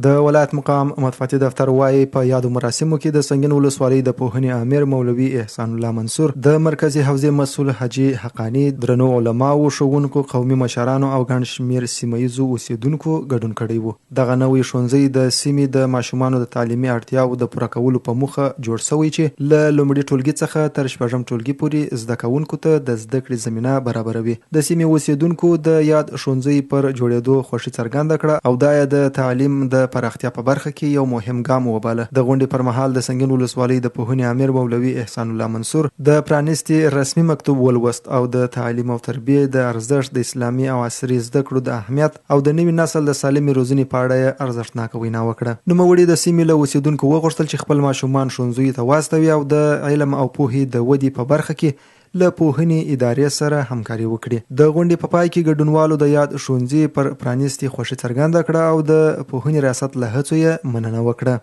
د ولایت مقام مطبوعاتي دفتر وايي، په یادو مراسمو کې د سنګین ولسوالۍ د پوهنې آمر مولوي احسان الله منصور، د مرکزي حوزې مسؤل حاجي حقاني، درنو علماوو، ښوونکو، قومي مشرانو او ګڼ شمېر سیمه ییزو اوسېدونکو ګډون کړی وو. دغه نوی ښوونځی د سیمې د ماشومانو د تعلیمي اړتیاوو د پوره کولو په موخه جوړ شوی چې له لومړي ټولګي څخه تر شپږم ټولګي پورې زده کوونکو ته د زده کړې زمینه برابروي. د سیمې اوسېدونکو د یاد ښونځي پر جوړېدو خوښي څرګنده کړه او دا یې د تعلیم د پراختیا په برخه کې یو مهم ګام وباله. د غونډې پر مهال د سنګین ولسوالۍ د پوهنې آمر مولوي احسان الله منصور د پرانیستې رسمي مکتوب ولوست او د تعلیم او تربیې د ارزښت، د اسلامي او عصري زده کړو د اهمیت او د نوي نسل د سالمې روزنې په اړه یې ارزښتناکه وینا وکړه. نوموړي د سیمې له اوسېدونکو وغوښتل چې خپل ماشومان ښونځیو ته واستوي او د علم او پوهې د ودې په برخه کې له پوهنې ادارې سره همکاري وکړي. د غونډې په پای کې ګډونوالو د یاد ښوونځي پر پرانیستې خوښي څرګنده کړه او د پوهنې ریاست له هڅو یې مننه وکړه.